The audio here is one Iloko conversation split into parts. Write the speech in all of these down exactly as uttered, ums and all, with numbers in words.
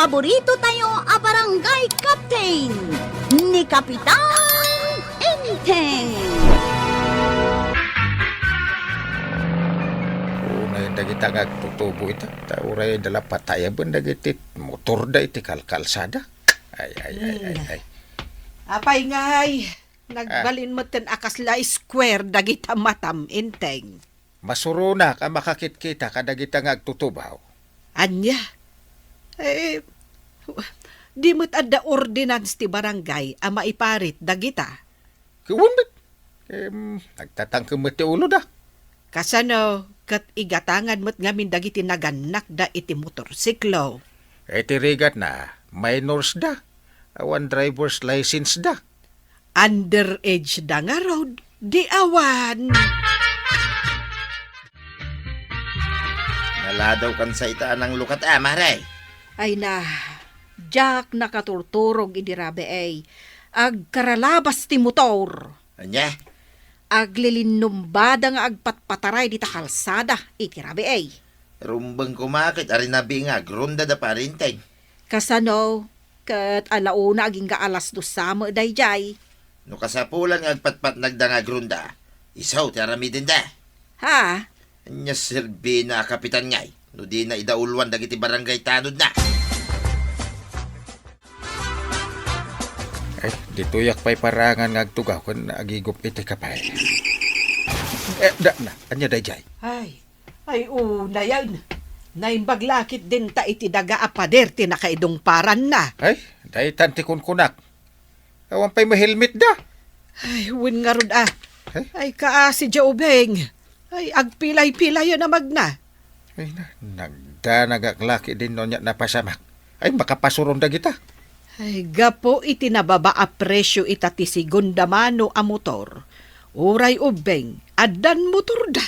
Paborito tayo a barangay captain, ni Kapitan Enteng. Unay dagita nga agtutubo ita, ta uray da la patayaben dagiti motorda iti kalkalsada. Ay, ay, ay, ay, Hmm. ay. Apay ngay, nagbalin metten a kasla square dagita matam, Enteng. Masuronak a makakitkita kadagita nga agtutubaw. Ania? Eh, di met adda ordinance ti barangay a maiparit dagita? Ket wen met. Em, nagtatangkem met ti uloda. Kasano ket igatangan met ngamin dagiti nagannakda iti motorsiklo? Iti rigatna, minors da. Awan driver's license da. Underage da ngarud, di awan. Naladaw kan sa ita a nanglukat a, mare. Ay na, diak nakaturturog idi rabii. Agkaralabas ti motor. Ania? Aglilinumbada nga agpatpataray dita kalsada iti rabii. Rumbeng koma ket arinabi nga agrunda da parinteng. Kasano? Ket alauna agingga alas dos sa met daydiay. No kasapulan nga agpatpatnagda nga agrunda, isu ti aramidenda. Ha? Ania serbina a kapitan ngay, no dina ida uloan dagiti barangay tanodna? Ay, ditoyak pay parangan nga agtugaw ken agigup iti kape. Eh, da, na, ania daydiay? Ay, Ay, unayen. Naimbag la ketdin ta iti daga a pader ti nakaidungparanna. Ay, daytan ti kunkunak. Awan pay mahelmetda. Ay, wen ngarud a. Ay? Ay, kaasi dia ubing. Ay, agpilay-pilayen a magna. Ay na, nagdanagak la ketdin no ania napasamak. Ay, makapasuron dagita. Ay, gapu iti nababa a presio ita ti segunda mano a motor. Uray ubing, addan motorda.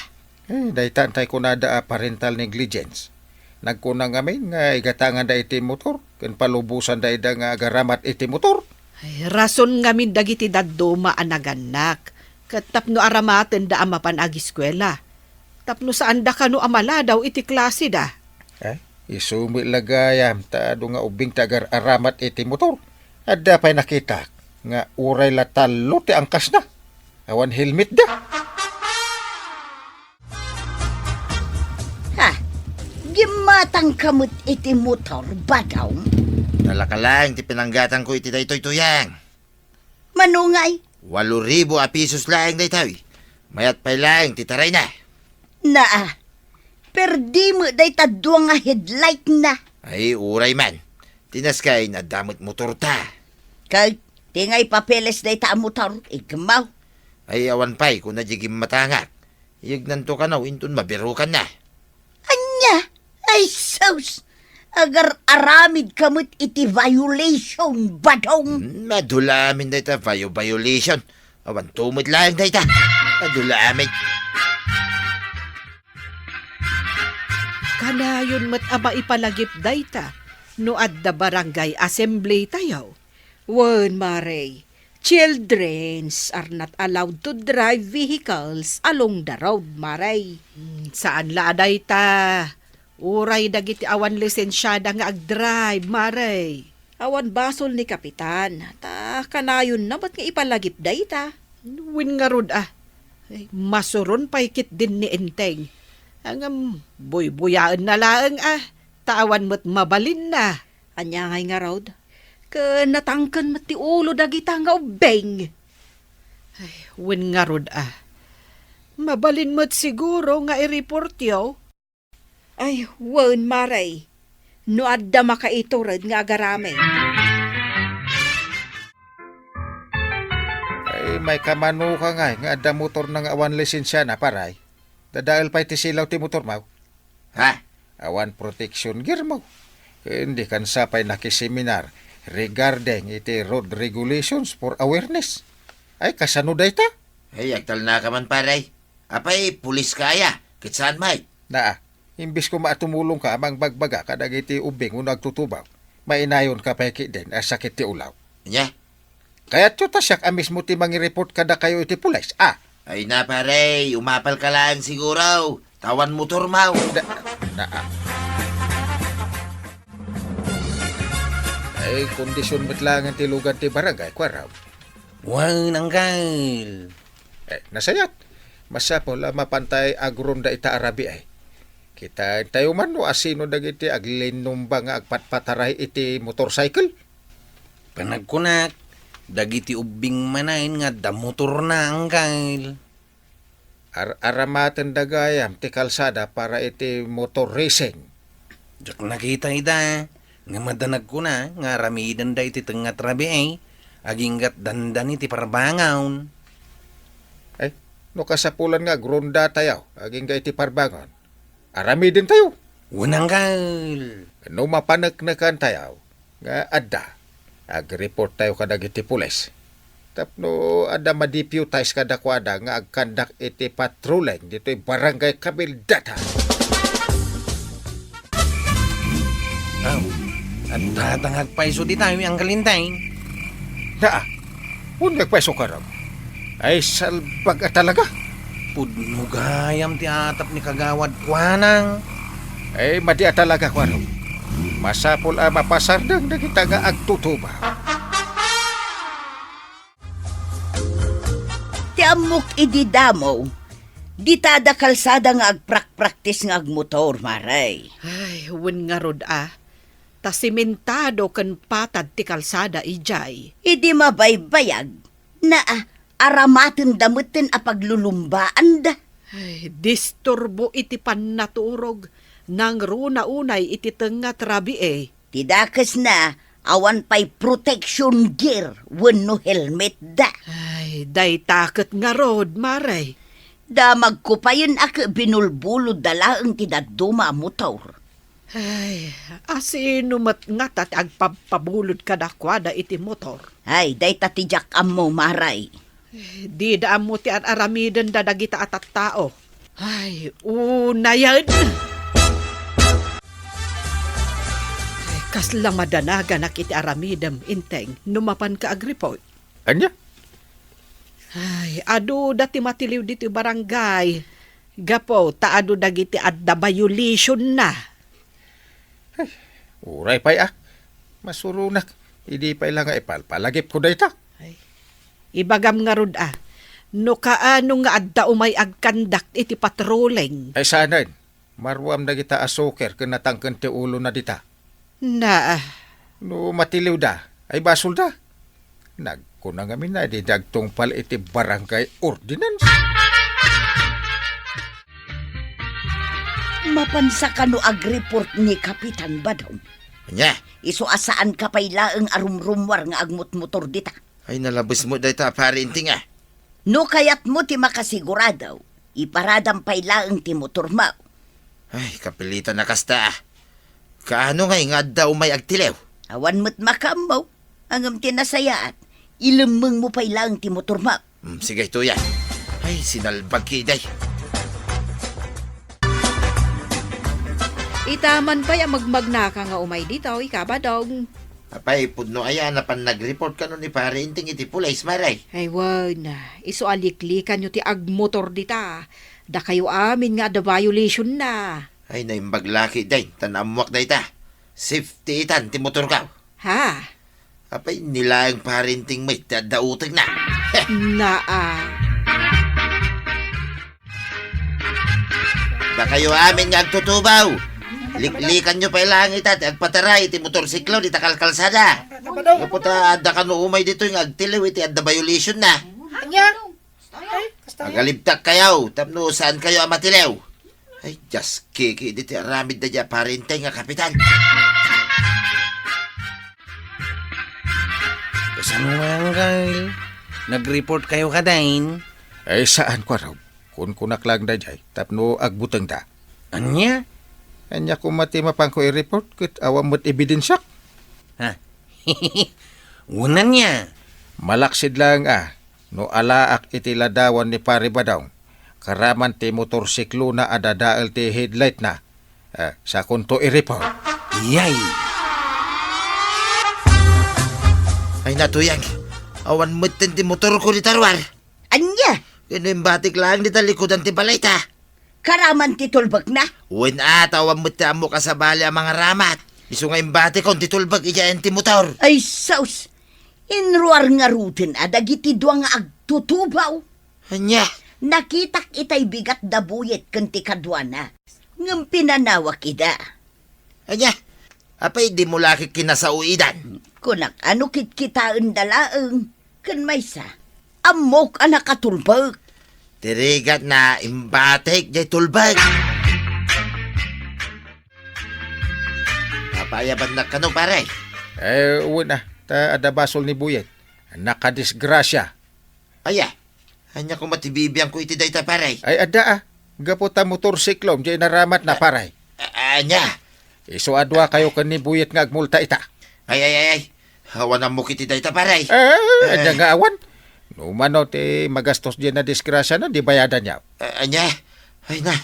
Eh, dayta intay kunada a parental negligence. Nagkuna ngamin nga igatanganda iti motor, ken palubosanda ida nga agaramat iti motor. Ay, rason ngamin dagiti dadduma a nagannak, ket tapno aramatenda a mapan agiskuela. Tapno saanda kano a maladaw iti klaseda. Eh, isu met la gayam, ta adu nga ubing ti agar-aramat iti motor. Adda pay nakitak nga uray la tallo ti angkasna. Awan helmetda. Ha? Gimmatangka met iti motor, Badong? Talaka laeng ti pinanggatangko iti daytoy, Tuyang. Mano ngay? Walo ribu a pesos laeng daytoy. Mayat pay laeng ti tarayna. Naa, perdi met dayta dua nga headlight na. Ay, uray man. Ti naskay, adda met motorta. Kay, ti ngay papeles dayta a motor, igmaw. Ay, awan pay, kuna di gimmatangak. Iyagnanto kano, inton mabirukanna. Ania? Ay, sus! Agar-aramidka met iti violation, Badong! Hmm, adu la amin dayta vio-, violation. Awan tumit laeng dayta. Adu la amin. Kanayon met a maipalagip dayta no adda barangay assembly tayo. Wen, Mare, childrens are not allowed to drive vehicles along the road, Mare. Hmm, saan la a dayta. Uray dagiti awan lisensiada nga agdrive, Mare. Awan basol ni Kapitan, ta kanayonna met nga ipalagip dayta. Wen ngarud a. Ay, masuron pay ketdin ni Enteng. Ngem, buybuyaenna laeng a, ta awan met mabalinna. Ania ngay ngarud? Ken natangken met ti ulo dagita nga ubbing. Ay, wen ngarud a. Mabalin met siguro nga i-reportyo. Ay, wen, Mare. No adda makaitured nga agaramid. Ay, maikamanuka ngay nga adda motorna nga awan lisensiana, pare. Dadael pay ti silaw ti motormo. Ha? Awan protection gearmo. Ken dikansa pay nakiseminar regarding iti road regulations for awareness. Ay, kasano dayta? Ay, agtalnaka man, pare. Apay, puliska aya? Ket saan met? Naa, imbes koma a tumulongka a mangbagbaga kadagiti ubbing wenno agtutubaw, mainayonka pay ketdin a sakit ti ulaw. Ania? Kayatyo ta siak a mismo ti mangi-report kadakayo iti pulis, a? Ay na, pare, umapalka laeng siguro. Ta awan motormo. Da-, naa. Ay, kondisyon met laeng ti lugan ti barangay, kuarog. Wen, Angkel. Eh, nasayaat. Masapul a mapantay agronda ita a rabii. Kitaentayo man no asino dagiti aglinnumba nga agpatpataray iti motorcycle. Panagkunak, dagiti ubbing manen nga adda motorna, Angkel. Ar-, aramatenda gayam ti kalsada para iti motor racing. Diak nakita ida, ngem adda nagkuna nga aramidenda iti tengnga ti rabii, agingga't dandani ti parbangon. Ay, no kasapulan nga agrondatayo, agingga iti parbangon, aramidentayo. Wen, Angkel. No mapaneknekantayo nga adda, agreporttayo kadagiti pulis. Tapno adda ma-deputize kadakuada nga agkandak iti patrolling ditoy Barangay Kabildata. Aw, adda ta nga agpayso ditayo, Angkel Inteng. Naa, wen nga agpayso, kuarog. Ay, salbag a talaga. Pudno gayam ti atap ni Kagawad Kuanang. Ay, madi a talaga, kuarog. Masapul a mapasardeng dagita nga agtutuba. Ti ammok idi damo, dita adda kalsada nga agprakpraktis nga agmotor, Mare. Ay, wen ngarud a. Ta simentado ken patad ti kalsada idiay. Idi mabaybayag, naa, aramatenda metten a paglulumbaanda. Ay, disturbo iti pannaturog, nangruna unay iti tengnga ti rabii. Ti dakesna, awan pay protection gear wenno helmetda. Ay, dayta ket ngarud, Mare. Damagko payen a ket binulbulodda laeng ti dadduma a motor. Ay, asino met ngata ti agpabpabulod kadakuada iti motor? Ay, dayta ti diak ammo, Mare. Dida ammo ti ar-aramidenda dagita a tattao. Ay, unayen! Ay, kasla madanaganak iti aramidem, Inteng, no mapanka agreport. Ania? Ay, adu da ti matiliw ditoy barangay. Gapu ta adu dagiti adda violation na. Ay, uray pay a. Masuronak. Idi pay la nga ipalpalagipko dayta. Ay, ibagam ngarud a, no kaano nga adda umay agkandak iti patrolling. Ay, saanen. Maruam dagita a suker ken natangken ti ulona dita. Na. No matiliwda, ay basolda. Nagkuna ngamin a dida agtungpal iti barangay ordinance. Mapansa kano agreport ni Kapitan Badong? Ania? Isu a saanka pay laeng a rumrummuar nga agmutmotor dita. Ay, nalabes met dayta a Pare Inting a. No kayatmo ti makasigurado, iparadam pay laeng ti motormo. Ay, kapilitan a kasta a. Kaano ngay nga adda umay agtiliw? Awan met makaammo. Ngem ti nasayaat, ilemmengmo pay laeng ti motormo. Hmm, sige, tuya. Ay, sinalbag ki, day. Ita man pay a magmagnaka nga umay ditoy, Kabadong. Apay, pudno aya a napan nagreport kano ni Pare Inting iti pulis, Mare? Ay, wen, isu a liklikanyo ti agmotor dita. Dakayo amin nga adda violation na. Ay, naimbag la ki, day, ta naammuak dayta. Safety itan ti motorko. Ha? Apay, ni laeng Pare Inting met ti adda utegna. Naa. Dakayo amin nga agtutubaw. Liklikanyo pay laeng ita ti agpataray iti motorsiklo dita kalkalsada. Gapu ta adda kano umay ditoy nga agtiliw iti adda violation na. Ania? Ay, kasta. Agalibtak kayo, tapno saan kayo a matiliw. Ay, just kiki, di ti aramid da dya Pare Inting nga kapitan. Kasano nga, Angkel? Nagreport kayo kadain? Ay, saan, kuarog. Kunkunak lang da jay, tapno agbuteng da. Ania? Ania koma ti mapanko i-report, ket awan met ebidensiak. Ha? Unan nia? Malaksid lang a, no alaak iti ladawan ni Pare Badong, karaman ti motorsiklona a dadael ti headlight na. Eh, sakonto i-report. Iyay! Ay, natuyag. Awan metten ti motorko dita ruar. Ania? Ken no imbatik laeng dita likudan ti balayta. Karaman ti tulbekna? Wen a, ta awan met ti ammok a sabali a mangaramat. Isu nga imbatikon ti tulbek idiay ti motor. Ay, sus! Inruar ngaruden a dagiti dua nga agtutubaw. Ania? Nakitak itay bigat da Buyet ken ti kaduana. Ngem pinanawak ida. Ania? Apay dimo la kinasao idan? Kunak, ano kitkitaenda laeng? Ken maysa, ammok a nakatulbek. Ti rigatna, imbatik diay tulbek. Papayabannak kano, pare? Eh, wen a, ta adda basol ni Buyet. Nakadisgrasia. Aya, ania koma ti bibiangko iti dayta, pare? Ay, adda a. Gapu ta motorsiklom diay naramatna, pare. A-, ania? Isu a dua kayo ken ni Buyet nga agmulta ita. Ay, ay, ay, ay. Awan ammok iti dayta, pare. Eh, ania nga awan? No mano ti magastos diay nadisgrasiana, di bayadanyo. A-, ania? Ay na,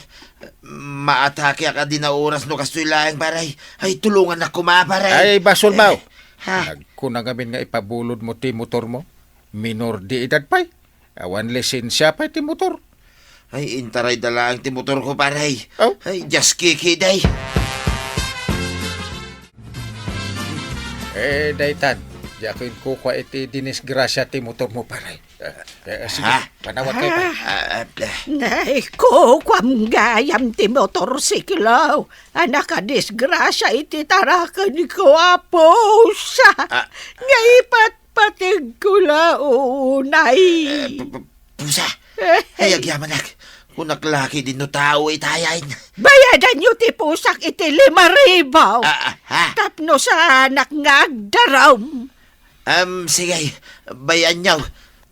maatakeak a di naoras no kastoy laeng, pare. Ay, tulongannak koma, pare. Ay, basolmo. Eh, ha? Nagkuna ngamin nga ipabulodmo ti motormo. Minor de edad pay. Awan lisensia pay ti motor. Ay, intarayda laeng ti motorko, pare. Oh? Ay, just kiki, day. Eh, daytan, diak inkukua iti dinisgrasia ti motormo, pare. Eh, eh, sige, ha? Panawag kayo, pare. Ah, ah, ah. Nay, kukuam gayam ti motorsiklo a nakadisgrasia iti tarakenko a pusa. Ah. Nga ipatpategko la unay. Eh, pu-, pu-, pusa? Eh. Ay, agyamanak. Kunak la ketdin no tao itayen. Bayadanyo ti pusak iti lima ribu. Ah, ah, ha? Tapno saanak nga agdarum. Am, sige, bay-anyo.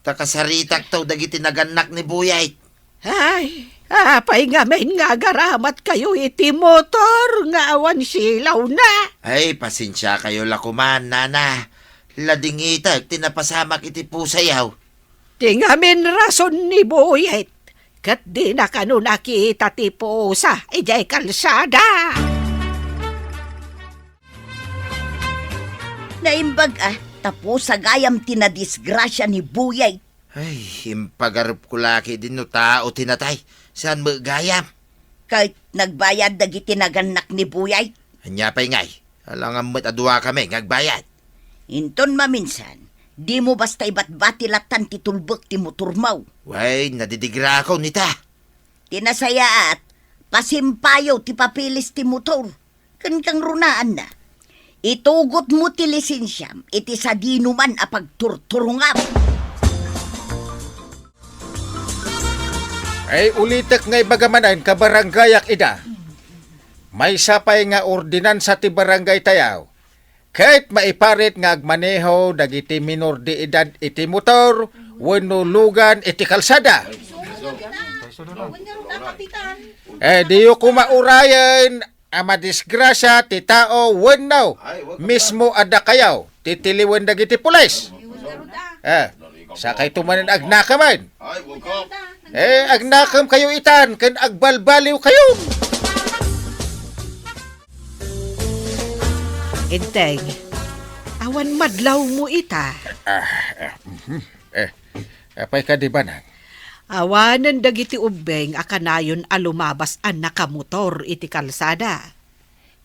Ta kasaritakto dagiti nagannak ni Buyet. Ay, apay ngamin nga agaramatkayo iti motor nga awan silawna? Ay, pasensiakayo la koman, nana. Ladingitek ti napasamak iti pusayo. Ti ngamin rason ni Buyet, ket dina kano nakita ti pusa idiay kalsada. Naimbag a, ta pusa gayam ti nadisgrasia ni Buyet. Ay, impagarupko la ketdin no tao ti natay. Saan met gayam? Ket nagbayad dagiti nagannak ni Buyet? Ania pay ngay? Alangan met a duakami nga agbayad. Inton maminsan, dimo basta ibatbati lattan ti tulbek ti motormo. Wen, nadidigrakon ita. Ti nasayaat, pasimpayo ti papeles ti motor ken kangrunaanna. Itugotmo ti lisensiam iti sadinoman a pagturturongam. Ay, ulitek nga ibaga manen, kabarangayak ida. Maysa pay nga ordinansa ti barangay tayo. Ket maiparit nga agmaneho dagiti minor de edad iti motor wenno lugan iti kalsada. Eh, diyo koma urayen a madisgrasia ti tao wenno mismo a dakayo ti tiliwen dagiti pulis. Eh, sakayto manen agnakemen. Eh, agnakem kayo itan ken agbalbaliw kayo. Enteng, awan madlawmo ita. Ah, ah, mhm. Eh, apay kadi, Banang? Awanen dagiti ubbing a kanayon a lumabas a nakamotor iti kalsada.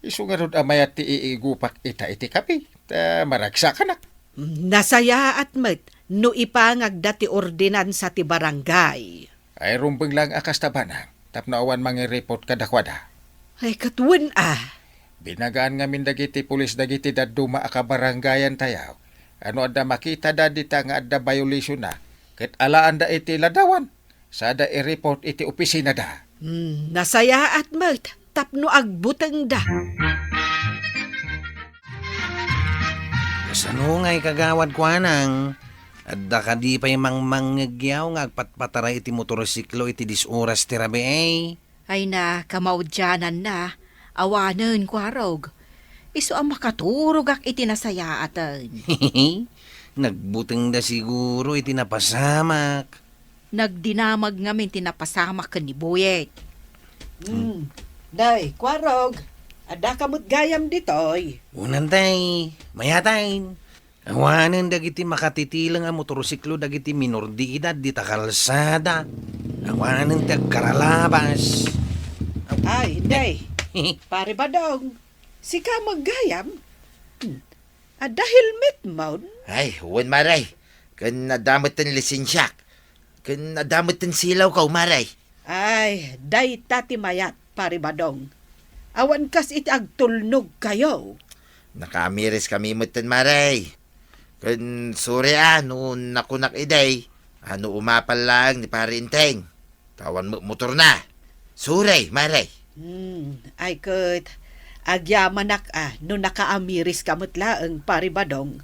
Isu ngarud a mayat ti iigupak ita iti kape, ta maragsakanak. Nasayaat met no ipangagda ti ordinansa ti barangay. Ay, rumbeng lang a kasta, Banang, tapno awan mangireport kadakuada. Ay, ket wen a. Binagaan ngamin dagiti pulis dagiti dadduma a kabarangayan tayo. Ano adda makitada dita nga adda violation na, ket alaanda iti ladawan, sada i-report iti opisinada. Hmm, nasayaat met tapno agbutengda. Kasano ngay kagawad kuanang? Adda kadi pay mangmangngegyaw nga agpatpataray iti motorsiklo iti dis oras ti rabii? Ay na, kamaudiananna, awanen, Kuarog. Isu a makaturogak iti nasayaaten. Nagbutengda siguro iti napasamak. Nagdinamag ngamin ti napasamak ken ni Buyet. Hmm. Day, Kuarog, adda ka met gayam ditoy. Unan, tay, mayatayen. Awanen dagiti makatitileng a motorsiklo dagiti minor de edad dita kalsada. Awanen ti agkaralabas. Ay, day. Pare Badong. Sika met gayam? Hmm. Adda helmet mo? Ay, wen, Mare. Ken adda met ti lisensiak. Ken adda met ti silawko, Mare. Ay, dayta ti mayat, Pari Badong. Awan kas iti agtulnogkayo. Nakaamiriskami metten, Mare. Ken sorry a no nakunak idi a no umapal laeng ni Pari Enteng. Ta awan met motorna. Sorry, Mare. Hmm, ay ket, agyamanak a no nakaamiriska met laeng, Pari Badong.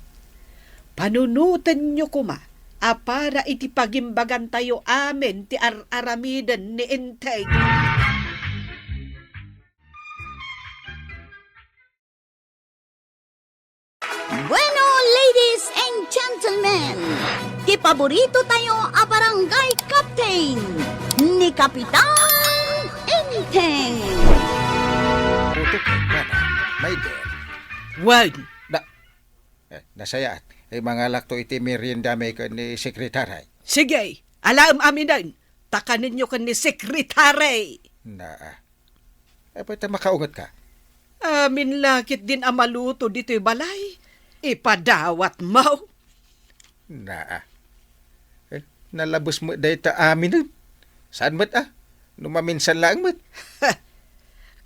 Panunotenyo koma a para iti pagimbagantayo amin ti ar-aramiden ni Enteng. Bueno, ladies and gentlemen, ti paborito tayo a barangay captain, ni Kapitan Enteng. Puto ka, Bana, my dear. Wen. Da-, eh, nasayaat. Eh, mangalakto iti meriendami ken ni Sekretary. Sige, alaem aminen. Ta kanenyo ken ni Sekretary. Naa. Apay ta makaungetka? Amin la ketdin a maluto ditoy balay. Ipadawatmo. Naa. Eh, nalabes met dayta aminen. Saan met a? No maminsan laeng met.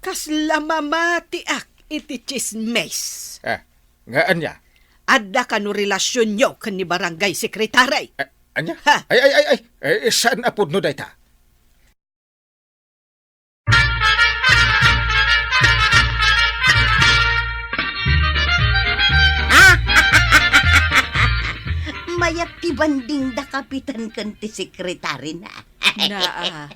Kasla mamatiak iti tsismis. Ah, nga ania? Adda kano relasionyo ken ni barangay sekretary? Ah, ania? Ha? Ay, ay, ay, ay. Eh, saan a pudno dayta? Mayat ti banding da kapitan ken ti sekretarina. Naa,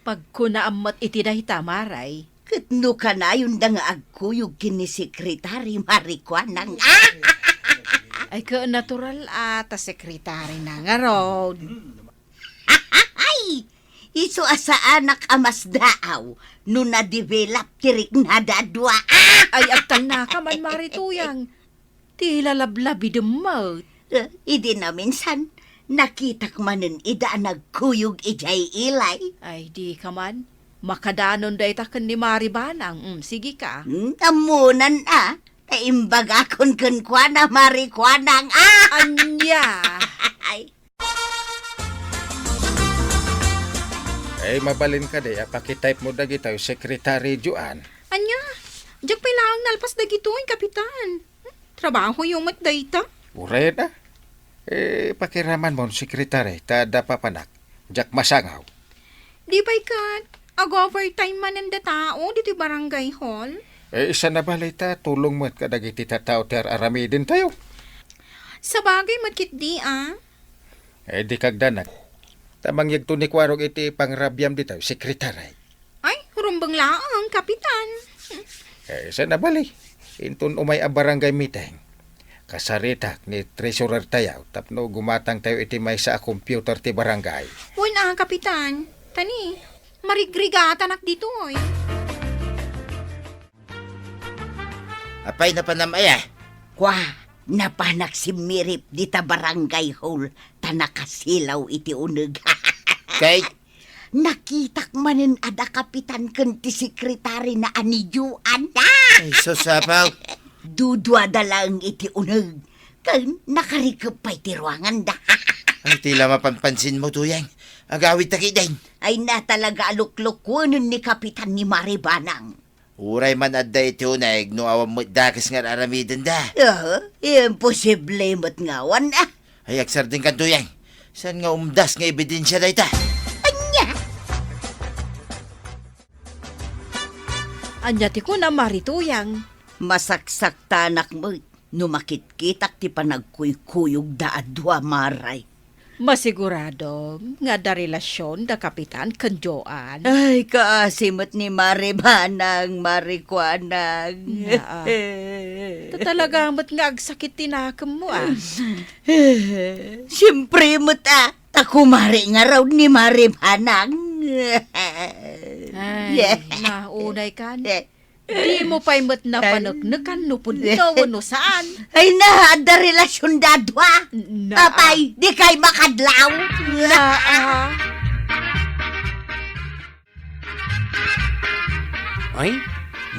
pagkunaam met iti dayta, Maray. Ket no kanayonda nga agkuyog ken ni sekretari, marikuanang. Ay, ket natural a ta sekretarina ngarud. Ay! Isu a saanak a masdaaw no na-develop ti riknada a dua. Ay, agtalnaka man, Mari Tuyang. Ti lalablabidem met. Eh, idi naminsan, nakitak manen ida a nagkuyog idiay ilay. Ay, dika man. Makadanon dayta ken ni Mari Banang. Mm, sige ka. Hmm, ammonan a. Ta imbagakon kenkuana, marikuanang. Ah! Ania? Ay. Ay, mabalin kadi a pakitype mo dagitoy, Secretary Joan? Ania? Diak pay laeng nalpas dagitoy, Kapitan. Hmm, trabahoyo met dayta. Uray na. Eh, pakiraman mon, Secretary, ta adda papanak. Diak masangaw. Di pay ket, ag-overtime manen da tao ditoy barangay hall? Eh, saan a bale ta tulong met kadagiti tattao ti ar-aramidentayo. Sabagay met ketdi a. Eh, di kagdanag. Ta mangyegto ni Kuarog iti pangrabiam ditoy, Secretary. Ay, rumbeng laeng, Kapitan. Eh, saan a bale. Inton umay a barangay meeting, kasaritak ni treasurer tayo tapno gumatang tayo iti maysa a computer ti barangay. Wen a, Kapitan. Tani, marigrigatanak ditoy. Apay, napanam aya? Kwa, napanak simmirip dita barangay hall ta nakasilaw iti uneg. Kay? Nakitak manen a da kapitan ken ti sekretari na a ni Joan. Ay, sus, apaw. Duduada laeng iti uneg. Ken nakarikep pay ti ruanganda. Ay, ti la mapanpansin mo, Tuyang. Agawid ta kiden. Ay, na talaga a luklukuenen ni Kapitan ni Mari Banang. Uray man adda iti uneg no awan met dakes nga ar-aramidenda. Aha, imposible met nga awan, ah. Ay, agsardengkan, Tuyang. Saan nga umdas nga ebidensia dayta? Ania? Ania ti kuna, Mari Tuyang? Masaksaktanak met no makitkitak ti panagkuykuyogda a dua, Maray. Masigurado nga adda relasion da Kapitan ken Joan. Ay, kaasi met ni Mari Banang, Mari Kuanang. Naa. Ta talaga met nga agsakit ti nakemmo, ah. Siempre met, ah, ta kumare ngarud ni Mari Banang. Ay, naunay kan. Dimo pay met napaneknekan no pudno wenno saan. Ay na, adda relasionda a dua. Naa. Apay, dikay makadlaw. Naa. Ay,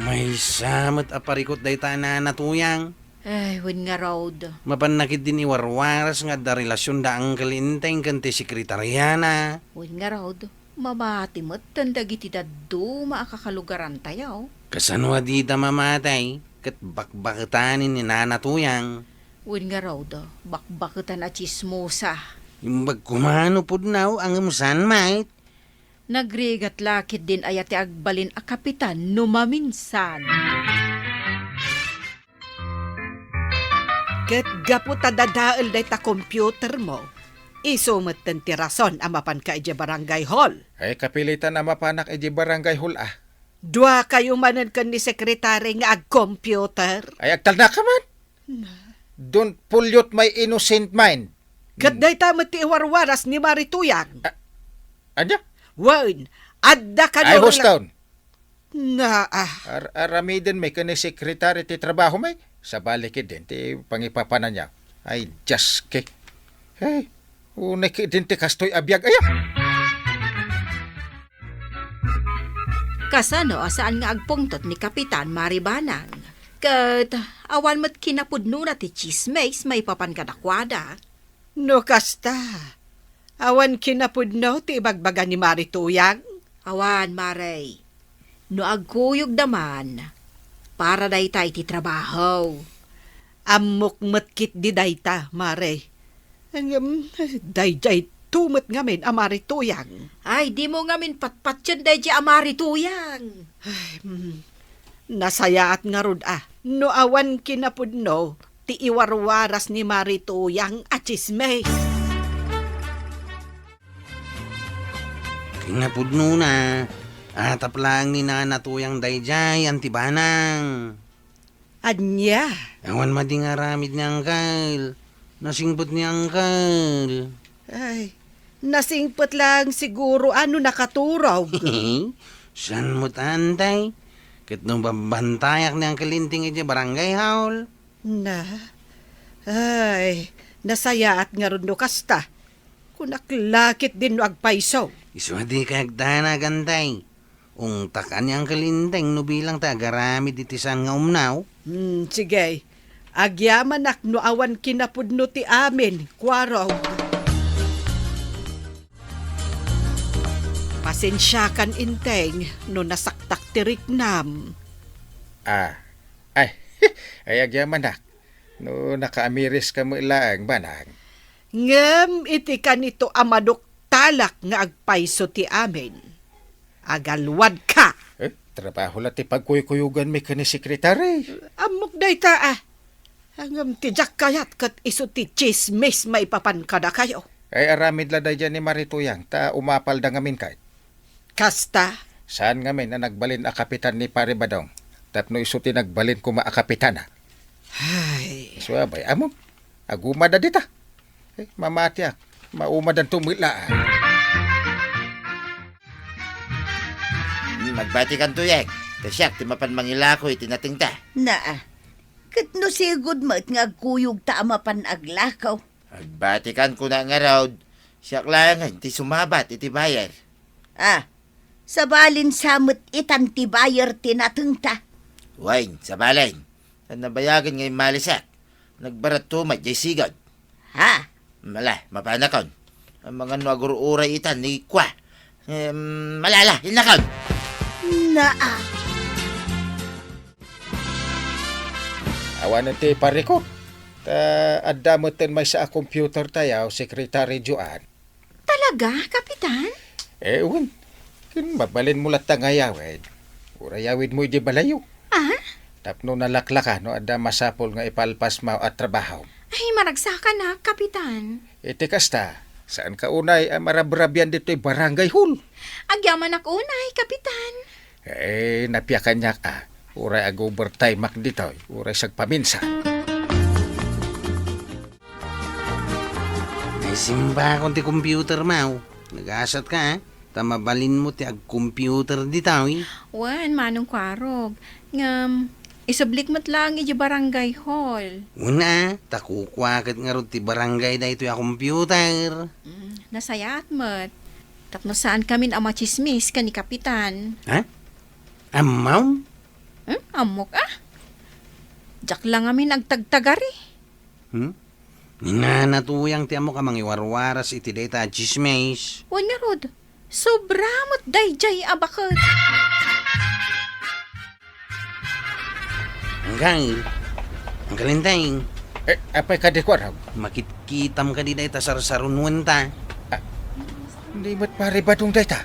Maysa met a parikut dayta a Nana Tuyang. Ay, wen ngarud. Mapanna ketdin iwarwaras nga adda relasionda Uncle Enteng ken ti sekretariana. Wen ngarud, mamati metten dagiti dadduma a kakalugarantayo. Kasano a dita mamati, ket bakbaketanen ni Nana Tuyang? Wen ngarud, bakbaketan a tsismosa. Imbag koma no pudno, ngem saan met. Nagrigat la ketdin aya ti agbalin a kapitan no maminsan. Ket gapu ta dadael dayta computermo, isu metten ti rason a mapanka idiay barangay hall. Ay, kapilitan a mapanak idiay barangay hall, a. Duakayo manen ken ni sekretari nga agcomputer? Ay, agtalnaka man. Don't pollute my innocent mind. Ket dayta met ti iwarwaras ni Mari Tuyang. A-, ania? Wen, adda kano. Ay, rela-, huston. Naa. Ar-, aramiden mi ken ni sekretari ti trabaho mi. Sabali ketdin ti pangipapananyo. Ay, Dios, ke. Hey, unay ketdin ti kastoy a biag aya. Kasano a saan nga agpungtot ni Kapitan Mari Banang? Ket awan met kinapudnona ti tsismis maipapan kadakuada. No kasta, awan kinapudno ti ibagbaga ni Mari Tuyang? Awan, Mari. No agkuyogda man, para dayta iti trabaho. Ammok met ketdi dayta, Mari. Ngem, daydiay to met ngamin a Mari Tuyang. Ay, dimo ngamin patpatien daydiay a Mari Tuyang. Ay, mm, nasayaat ngarud a no awan kinapudno ti iwarwaras ni Mari Tuyang a tsismis. Kinapudnona, atap laeng ni Nana Tuyang daydiay, Auntie Banang. Ania? Awan madi nga aramid ni Uncle. Nasingpet ni Uncle. Ay, nasingpet laeng siguro a no nakaturog. Saan met, Auntie? Ket no babbantayak ni Uncle Enteng idiay barangay hall. Na? Ay, nasayaat ngarud no kasta. Kunak la ketdin no agpayso. Isu a dika agdanag, Auntie. Ungtak a ni Uncle Enteng no bilang ta agaramid iti saan nga umnaw. Hmm, sige. Agyamanak no awan kinapudno ti amin, kuarog. Pasensiakan, Enteng, no nasaktak ti riknam. Ah, ay, ay, agyamanak. No nakaamiris ka met laeng, Banang. Ngem iti kanito a maduktalak nga agpayso ti amin, agalwadka. Eh, trabaho la ti pagkuykuyogan mi ken ni sekretari. Ammok dayta, a. Ngem ti diak kayat ket isu ti tsismis maipapan kadakayo. Ay, aramid la daydiay ni Mari Tuyang, ta umapalda ngamin kay. Kasta? Saan ngamin a nagbalin a kapitan ni Pare Badong, tapno isu ti nagbalin koma a kapitana. Ay. Isu a bay-am. Agumada dita. Eh, mamatiak. Maumadanto met laeng. Hmm, magbatikan, Tuyang. Ta siak ti mapan mangilako iti natengta. Naa. Ket no sigud met nga agkuyogta a mapan aglako. Agbatikan, kuna ngarud, siak laengen ti sumabat iti buyer. Ah, sabalin sa met itan ti buyer ti natengta. Wen, sabalin. Ta nabayagen nga immalisak. Nagbaratto met diay sigud. Ha? Mala, mapanakon. Amangan no agur-uray itan ni kua. Em, malala, innakon. Naa. Awanen ti parikut. Ta adda metten maysa a computer tayo, Secretary Joan. Talaga, Kapitan? Eh, wen. Ken mabalinmo latta nga ayawid. Uray awidmo idiay balayyo. Ah? Tapno nalaklaka no adda masapul nga ipalpasmo a trabaho. Ay, maragsakanak, Kapitan. Iti kasta, saanka unay a marabrabian ditoy barangay hall? Agyamanak unay, Kapitan. Eh, napia kaniak a. Uray ag-overtime-ak ditoy, uray sagpaminsan. Naisimbakon ti computer mo. Nagasat ka, a? Ta mabalinmo ti ag-computer ditoy. Wen, Manong Kuarog. Ngem, isublik met laeng idiay barangay hall. Wen a, ta kukuaket ngarud ti barangay daytoy a computer. Mm, nasayaat met. Tapno saankamin a matsismis ken ni Kapitan. Ha? Ammom? Hmm? Ammok, ah? Diak la ngamin agtagtagari. Hmm? Ni Nana Tuyang ti ammok a mangiwarwaras iti dayta a tsismis. Wen ngarud, sobra met daydiay a baket. Anggal, Anggal Enteng. Eh, apay kadi, Kuarog? Makitkitam kadi dayta sarsarunuenta? Ah, ni met Pari Badong dayta?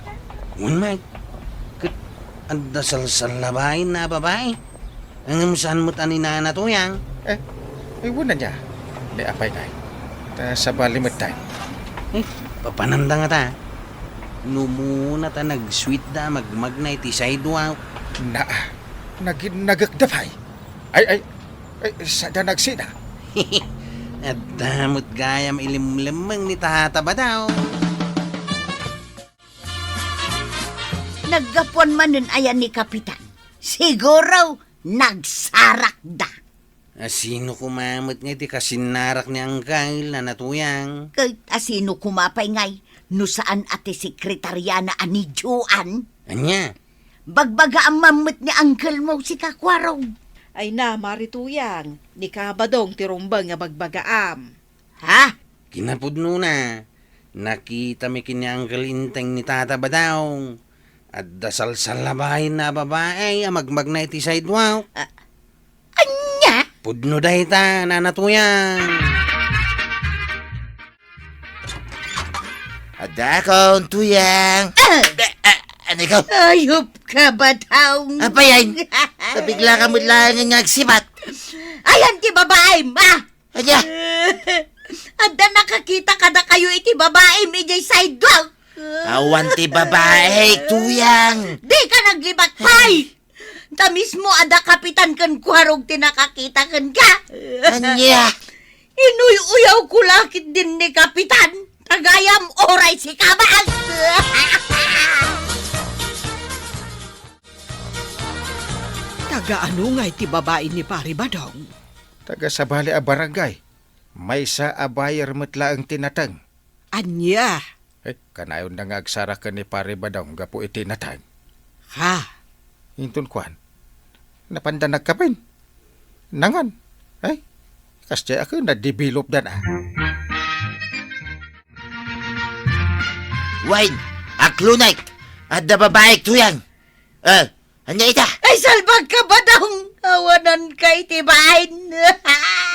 Wen met. Ket adda salsallabaenna a babai. Ngem saan met a ni Nana Tuyang? Eh, eh, wen ania? Ni apay ngay? Ta sabali met tayo. Eh, papananda ngata. No muna ta nag-sweet da a magmagna iti sidewalk. Naa, naginnagek da pay. Ay, ay, ay, sada nagsina. Adda met gayam ilimlemmeng ni Tata Badaw. Naggapuan manen aya ni Kapitan? Siguro, nagsarakda. A, sino koma met ngay ti kasinnarak ni Anggal, Nana Tuyang? Ket a sino koma pay ngay, no saan a ti sekretariana a ni Joan? Ania? Bagbagaam man met ni Angkel mo, sika, Kuarog. Ay na, Mari Tuyang, ni Kabadong ti rumbeng nga bagbagaam. Ha? Kinapudnona, nakitami ken ni Angkel Enteng ni Tata Badaw. Adda salsallabaenna a babai a magmagna iti sidewalk. Ah, ania? Pudno dayta, Nana Tuyang. Adda akon, Tuyang. Ah! Eh, ah, ano ikaw? Ayop ka, Badaw. Apay, ay? Nabigla ka met laeng nga agsibat. Ayan ti babaim, ah! Ania? Adda nakakita kadakayo iti babaim idiay sidewalk. Awan ti babaik, Tuyang. Dika naglibat pay! Ta mismo a da Kapitan ken Kuarog ti nakakita kenka. Ania? Inuy-uyawko la ketdin ni Kapitan. Ta gayam uray sika met. Taga ano ngay ti babai ni Pari Badong? Taga sabali a barangay. Maysa a buyer met laeng ti nateng. Ania? Eh, kanayonda nga agsara ken ni Pari Badong gapu iti nateng. Ha? Inton kuan, napanda nagkapen. Nangan. Ay, kasdiay a ken na-develop dan a. Wen, aklunek, adda babaik, Tuyang. Eh, ania ita? Ay, salbag ka, Badong! Awanan ka iti bain!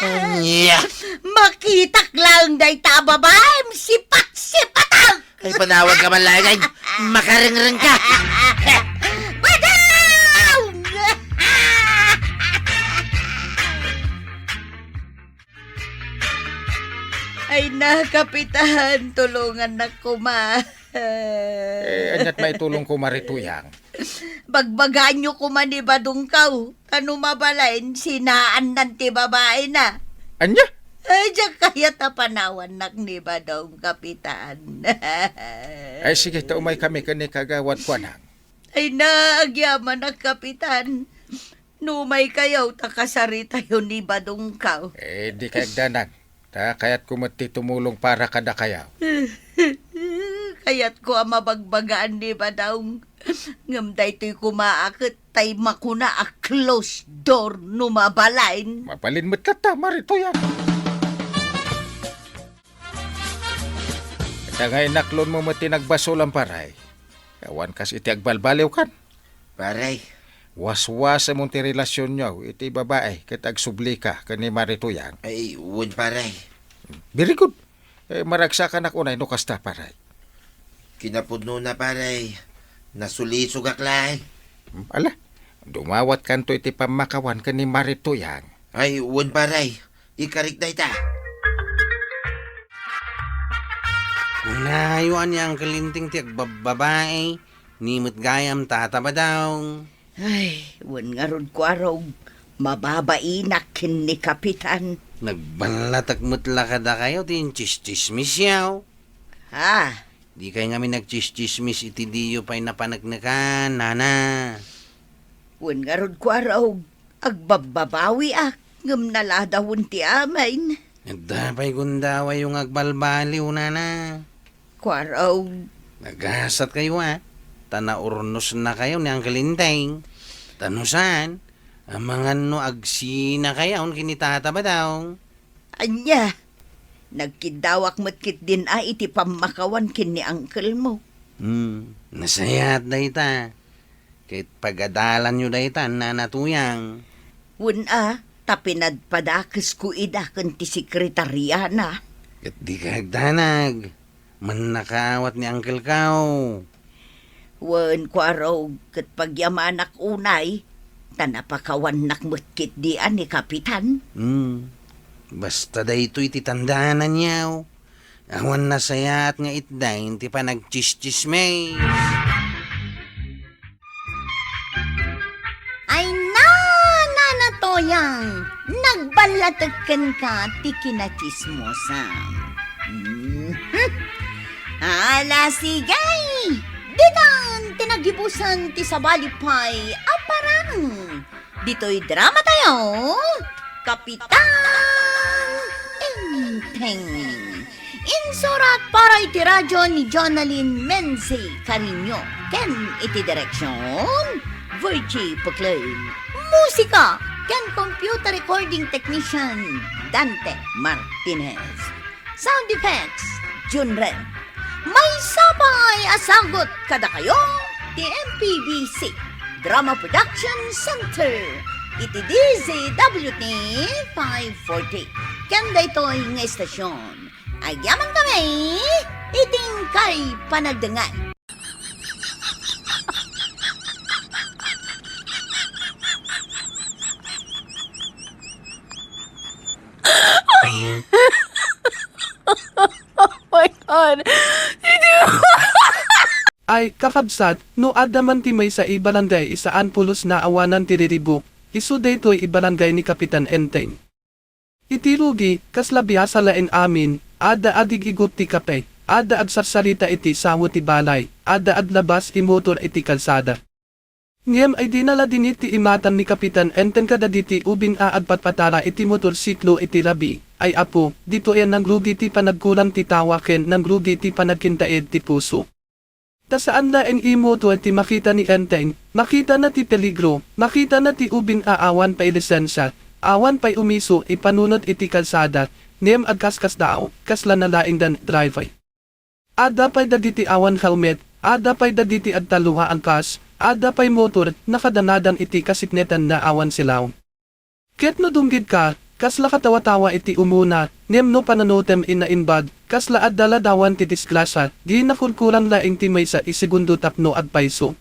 Ania? Makitak laeng dayta a babaim, sipat-sipatak! Ay, panawan ka man laeng, ay, makarengreng ka! Badong! Ay na, Kapitan, tulongannak koma. Eh, aniat maitulongko, Mari Tuyang? Bagbagaanyo koma ni Badongkaw, ta no mabalin, sinaannan ti babaina. Ania? Ay, diak kayat a panawannak ni Badong, Kapitan. Ay, sige, ta umaykami ken ni Kagawad Kuanang. Ay na, agyamanak, Kapitan. No umaykayo ta kasaritayo ni Badongkaw. Eh, dika agdanag. Ta kayatko met ti tumulong para kadakayo. Kayatko a mabagbagaan ni Badong. Ngem daytoy koma a ket tay makuna a closed door no mabalin. Mabalin met latta, Mari Tuyang. Ita nga inaklonmo met ti nagbasolam, pare. Awan kas iti agbalbaliwkan. Pare. Waswasemon ti relasionyo iti babai ket agsublika ken ni Mari Tuyang. Ay, wen, pare. Very good. Eh, maragsakanak unay no kasta, pare. Kinapudnona, pare. Nasulisogak laeng. Hmm, ala, dumawatkanto iti pammakawan ken ni Mari Tuyang. Ay, wen, pare. Ikarik dayta. Kunayo a ni Uncle Enteng ti agbabbabai, ni met gayam tatabadaw. Ay, wen ngarud, Kuarog, mababainak ken ni Kapitan. Nagballatek met la kadakayo ti intsistsismisyo. Ha? Dikay ngamin nagtsistsismis iti diyo pay napaneknekan, nana. Wen ngarud, Kuarog, agbabbabawiak, ngem naladawen ti amin. Adda pay gundawayyo nga agbalbaliw, nana. Kuarog. Nagasatkayo, a. Ta naurnosnakayo ni Uncle Enteng. Ta no saan, Amangan no agsinakayon ken ni Tata Badong. Ania? Nagkiddawak met ketdin a iti pammakawan ken ni uncle mo. Hmm, nasayaat dayta. Ket pagadalanyo dayta, Nana Tuyang. Wen a, ta pinadpadakesko ida ken ti sekretariana. Ket dika agdanag. Mannakaawat ni Uncle Kao. Wen, Kuarog, ket pagyamanak unay, ta napakawannak met ketdi a ni Kapitan. Hmm. Basta daytoy ti tandaananyo. Awan nasayaat nga itdan ti panagtsistsismis. Ay na, Nana Toyang, nagballatek kenka ti kinatsismosam. Mhm. Ala, sige! Ditan ti nagibusan ti sabali pay a parang. Ditoy drama tayo, Kapitan Enteng. Insurat para iti radyo ni Jonalyn Menzi Cariño ken iti direksyon, Virgie Puclay. Musika ken computer recording technician, Dante Martinez. Sound effects, Junren. Maysa pay a sagut kadakayo ti M P B C Drama Production Center iti D Z W T five forty. Ken daytoy nga istasyon, agyaman kami iti inkay panagdengngeg. Oh my God! Ay, kakabsat, no adda man ti maysa a barangay a saan pulos nga awanan ti riribuk, isu daytoy a barangay ni Kapitan Enteng. Iti rugi, kasla biasa laeng amin, adda agig-igup ti kape, adda agsarsarita iti sao ti balay, adda aglabas ti motor iti kalsada. Ngem ay dina la dinit ti imatan ni Kapitan Enteng kadagiti ubing a agpatpatara iti motorsiklo iti rabii. Ay apo, ditoyen nangrugi ti panagkulang ti tawa ken nangrugi ti panagkintaed ti puso. Ta saan laeng a motor ti makita ni Enteng, makitana ti peligro, makitana ti ubing a awan pay lisensia, awan pay umisu a panunot iti kalsada, ngem agkaskasdaaw, kasla nalaingdan driver. Adda pay dagiti awan helmet, adda pay dagiti agtallo a angkas, adda pay motor a nakadanadan iti kasiknetan nga awan silaw. Ket no dumngegka, kasla katawa-tawa iti umuna, ngem no pananutem a naimbag, kasla adda ladawan ti disgrasya, di nakurkuran laeng ti maysa a segundo tapno agpayso.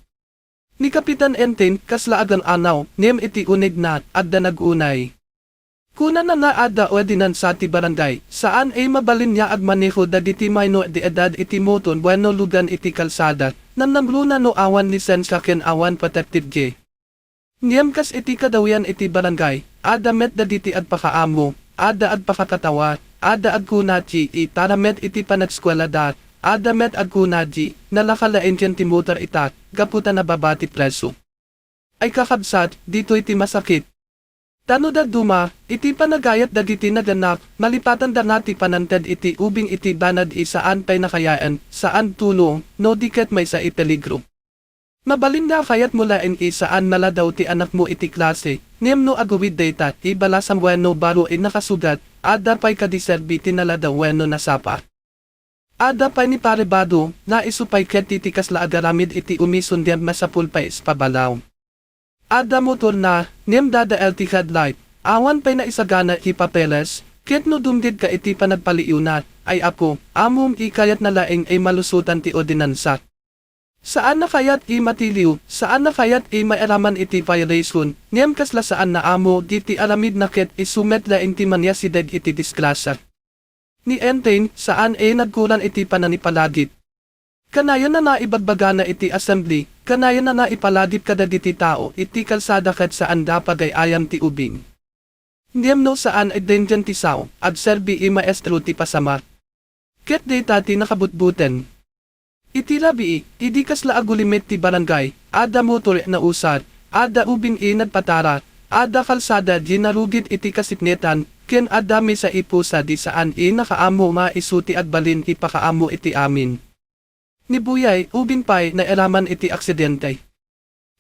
Ni Kapitan Enteng, kasla agan-anaw, ngem iti unegna, adda nag-unay. Kunana nga adda ordinansa ti barangay, saan a mabalin nga agmaneho dagiti minor de edad iti motor wenno lugan iti kalsada, nanangruna no awan lisensia ken awan protective gear. Ngem kas iti kadawian iti barangay, adda met dagiti agpakaammo, adda agpakakatawa, adda agkuna ti itara met iti panagskuelada, adda met agkuna ti nalaka laeng ti motor ita, gapu ta nababa ti presio. Ay kakabsat, ditoy ti masakit. Ta no dadduma, iti panagayat dagiti naganak, malipatanda nga ti panangted iti ubing iti banag a saan pay nakayaen, saan tulong, no di ket maysa a peligro. Mabalin nga kayatmo laeng a saan naladaw ti anakmo iti klase, ngem no agawid dayta, ibalasam wenno baro a nakasugat, adda pay kadi serbi ti naladaw wenno nasapa. Adda pay ni Pare Bado, nga isu pay ket ti kasla agaramid iti umisun ngem masapul pay a pabalaw. Adda motorna, ngem dadael ti headlight, awan pay naisagana ti papeles, ket no dumngegka iti panagpaliiwna, ay apo, ammom a kayatna laeng a malusotan ti ordinansa. Saan a kayat a matiliw, saan a kayat a mairaman iti violation, ngem kasla saan nga ammo dagiti aramidna ket isu met laeng ti mangiasideg iti disgrasya. Ni Enteng, saan a nagkuran iti panangipalagip. Kanayon a naibagbagana iti assembly, kanayon a naipalagip kadagiti tao iti kalsada ket saan a pagay-ayam ti ubing. Ngem no saan a denggen ti sao, agserbi a maestro ti pasamak. Ket dayta ti nakabutbuten. Iti rabii, idi kasla agulimet ti barangay, adda motor a nausar, adda ubing a nagpatara, adda kalsada a narugit iti kasiknetan, ken adda maysa a pusa a saan a nakaammo nga isu ti agbalin a pakaammo iti amin. Ni Buyay, ubing pay nairaman iti aksidente.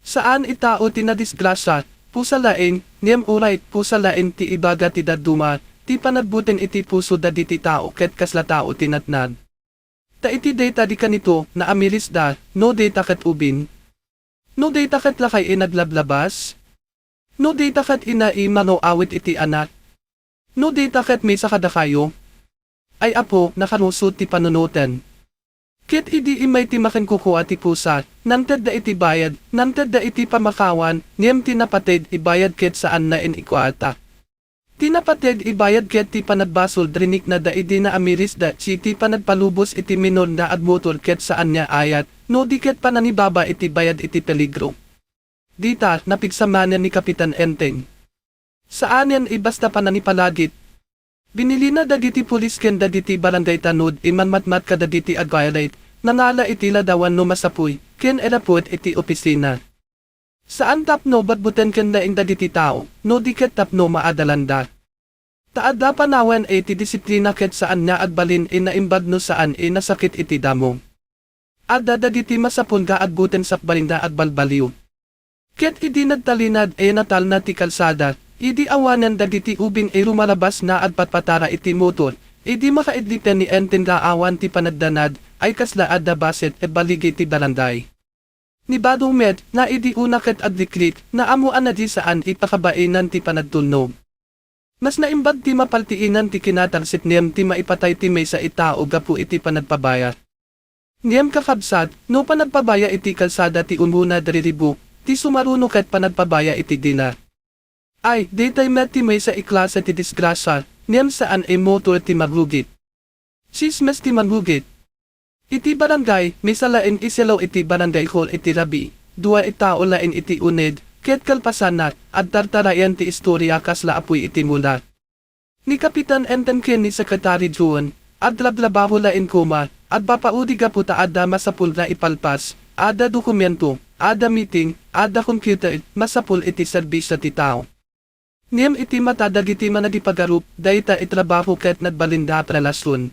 Saan a tao ti nadisgrasya, Pusa laeng, ngem uray, pusa laeng ti ibaga ti dadduma, ti panagbuteng iti puso dagiti tao ket kasla tao ti natnag. Ta iti dayta di kanito, naamirisda, no dayta ket ubing. No dayta ket lakay a naglablabas. No dayta ket ina a mangawawit iti anak. No dayta ket maysa kadakayo. Ay Apo, nakarusot ti panunoten. Ket idi immay ti makinkukua ti pusa, nangtedda iti bayad, nangtedda iti pamakawan, ngem ti napateg ibayad ket saan nga ikuarta. Ti napateg ibayad ket ti panagbasol riniknada idi naamirisda iti panagpalubos iti minor nga agmotor ket saan nga ayat, no di ket panangibaba iti bayad iti peligro. Dita, napigsa manen ni Kapitan Enteng. Saanen a basta panangipalagip. Binilina dagiti pulis ken dagiti barangay ta no di mangmatmat kadagiti ag-violate, nangala iti ladawan no masapuy, ken ireport iti opisina. Saan tapno batbuten ken laeng dagiti tao, no di ket tapno maadalanda. Ta adda panawen iti disiplina ket saan nga agbalin a naimbag no saan a nasakit iti damo. Adda dagiti masapul nga agbuteng sakbay nga agbalbaliw. Ket idi nagtalinaed a natalna ti kalsada, idi awanen dagiti ubing a rumalabas nga agpatpatara iti motor, idi makaidliten ni Enteng nga awan ti panagdanag, ay kasla adda bassit a baligi ti barangay. Ni Badong met, nga idi una ket agliklik, naammoan a di saan a pakabainan ti panagtulnog. Mas naimbag ti mapaltiinan ti kinatalsit ngem ti maipatay ti maysa a tao gapu iti panagpabaya. Ngem kakabsat, no panagpabaya iti kalsada ti umuna diridibu, ti sumaruno ket panagpabaya iti dila. Ay, daytay met ti maysa a klase ti disgrasya, ngem saan a motor ti magrugit. Tsismis ti magrugit. Iti barangay, maysa laeng a silaw iti barangay hall iti rabii, dua a tao laeng iti uneg, ket kalpasanna, agtartarayan ti istoria kasla apuy iti mula. Ni Kapitan Enteng ken ni Secretary Juan, aglablababo laeng koma, agpapaudi gapu ta adda masapul nga ipalpas, adda dokumento, adda meeting, adda computer, masapul iti serbisio ti tao. Ngem iti mata dagiti managipagarup, dayta a trabaho ket nagbalinda a relasion.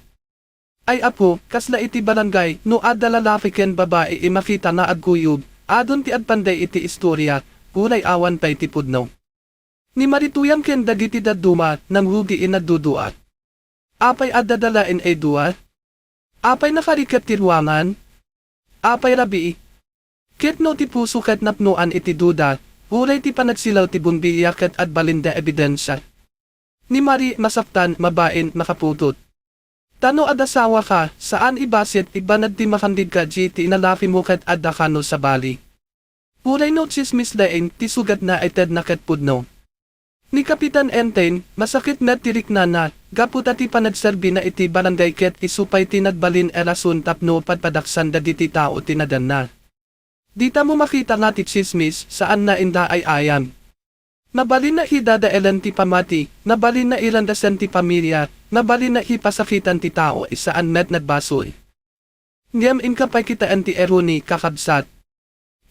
Ay Apo, kasla iti barangay, no adda lalaki ken babai a makita nga agkuyog, adun ti agpanday iti istoria, uray awan pay ti pudno. Ni Marituyan ken dagiti dadduma, nangrugi a nagdudua. Apay adda da laeng a dua? Apay nakariket ti ruangan? Apay rabii? Ket no ti puso ket napnoan iti duda, uray ti panagsilaw ti bombiya ket agbalinda ebidensia. Ni Mari masaktan, mabain, makaputot. Ta no agasawaka, saan a bassit a banag ti makangiggaji ti inalakimo ket adda kano sabali. Uray no tsismis laeng ti sugatna ay tedna ket pudno. Ni Kapitan Enteng, masakit met ti riknana, gapu ta ti panagserbina iti barangay ket isu pay ti nagbalin a rason tapno padpadaksan dagiti tao ti naganna. Dita mo makita nga ti tsismis, saan nga inda ay ayam. Nabalin nga idadaelen ti pamati, nabalin nga irandasen ti pamilya, nabalin nga ipasakitan ti tao, saan met nagbasol. Ngem inka pay kitaen ti irony, kakabsat.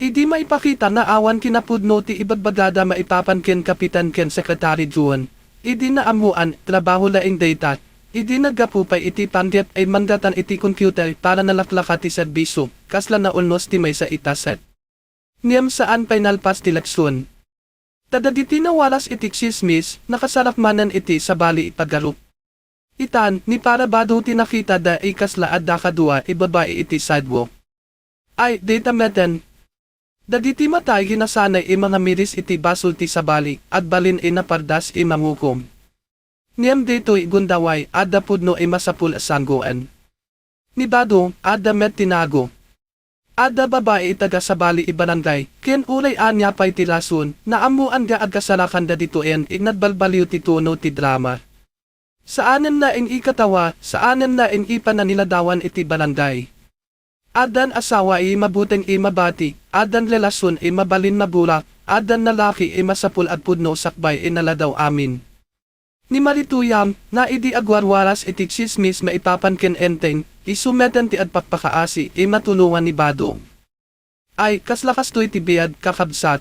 Idi maipakita nga awan kinapudno ti ibagbagada maipapan ken Kapitan ken Secretary Juan, idi naammoan, trabaho laeng dayta, idi naggapu pay iti panggep a manggatan iti computer para nalaklaka ti serbisio, kasla naulnos ti maysa a taset. Ngem saan pay nalpas ti leksion. Ta dagiti nawaras iti tsismis, nakasarak manen iti sabali a pagarup. Itan, ni Parabado ti nakitada a kasla adda kadua a babai iti sidewalk. Ay, dayta meten. Dagiti mata a nasanay a mangamiris iti basol ti sabali, agbalin a napardas a mangukom. Ngem daytoy gundaway, adda pudno a masapul a sanggoen. Ni Bado, adda met tinago. Adda babai a taga sabali a barangay, ken uray ania pay ti rason, naammoan nga agkasarakan dagitoyen a nagbalbaliw ti tono ti drama. Saanen laeng a katawa, saanen laeng a panangiladawan iti barangay. Addan asawa a mabuteng a mabati, addan relasion a mabalin mabulak, addan lalaki a masapul agpudno sakbay a naladaw amin. Ni Marituyam, nga idi agwarwaras iti tsismis maipapan ken Enteng, isu meten ti agpakpakaasi a matulongan ni Bado. Ay, kasla kastoy ti biag, kakabsat.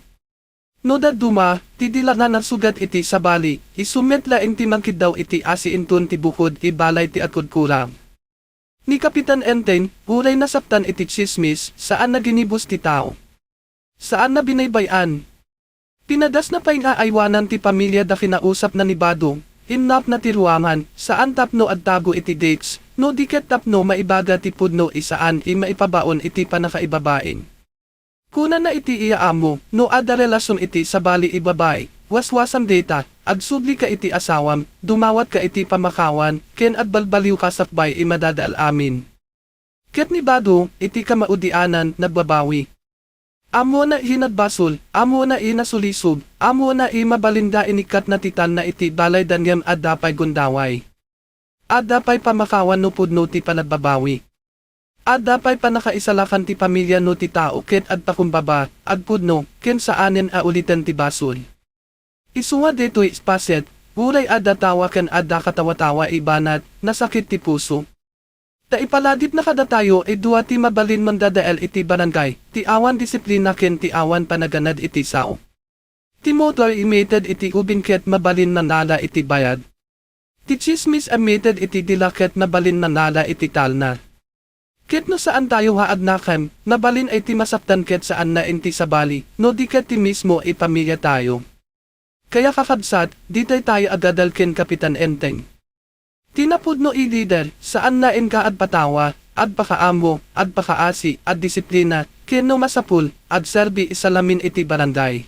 No dadduma, ti dila nga nasugat iti sabali, isu met laeng ti mangkiddaw iti asi inton ti bukod a balay ti agkurkurang. Ni Kapitan Enteng, uray nasaktan iti tsismis, saan a ginibus ti tao. Saan a binaybay-an. Pinadasna pay nga aywanan ti pamiliada kinausapna ni Bado, innapna ti ruangan, saan tapno agtago iti desk, no di ket tapno maibaga ti pudno isaan i maipabaon iti pannakaibabain. Kunana iti iya amo, no adda relasion iti sabali a babai, waswasam dayta, agsublika iti asawam, dumawatka iti pamakawan, ken agbalbaliwka sakbay a madadael amin. Ket ni Bado, iti kamaudianan, nagbabawi. Ammona a nagbasol, ammona a nasulisog, ammona a mabalinda inikkatna ti talna iti balayda ngem adda pay gundaway. Adda pay pamakawan no pudno ti panagbabawi. Adda pay pannakaisalakan ti pamilia no ti tao ket agpakumbaba, agpudno, ken saanen a uliten ti basol. Isu nga daytoy paset, uray adda tawa ken adda katawatawa a banag, nasakit ti puso. Ta ipalagipna kadatayo a dua ti mabalin mandadael iti barangay, ti awan disiplina ken ti awan panaganad iti sao. Ti motor a imated iti ubing ket mabalin mangala iti bayad. Ti tsismis a imated iti dila ket mabalin mangala iti talna. Ket no saantayo nga agnakem, mabalin a ti masaktan ket saanna a ti sabali, no di ket ti mismo a pamiliatayo. Kaya kakabsat, ditoy tayo agadal ken Kapitan Enteng. Ti napudno a lider, saanna a agpatawa, agpakaammo, agpakaasi, agdisiplina, ken no masapul, agserbi a salamin iti barangay.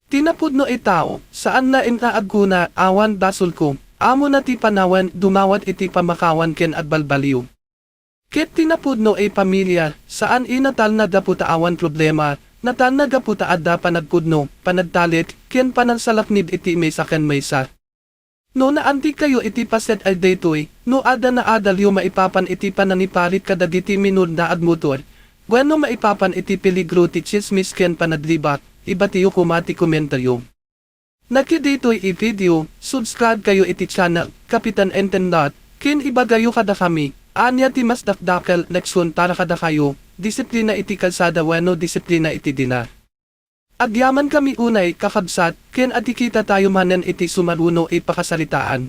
Ti napudno a tao, saanna a agkuna, awan basolko, ammona ti panawen, dumawat iti pamakawan ken agbalbaliw. Ket ti napudno a pamilia, saan a natalna gapu ta awan problema, natalna gapu ta adda panagpudno, panagtalek, ken panangsalaknib iti maysa ken maysa. No naantik kayo iti paset a daytoy, no adda naadalyo maipapan iti panangiparit kadagiti minor nga agmotor, wenno maipapan iti peligro ti tsismis ken panagribak, ibatiyo koma ti komentario. Nagkiditoy a video, subscribe kayo iti channel, Kapitan Enten Lot, ken ibagayo kadakami, ania ti mas dakdakkel a leksion para kadakayo, disiplina iti kalsada wenno disiplina iti dila. Agyamankami unay, kakabsat, ken agkikitatayo manen iti sumaruno a pakasaritaan.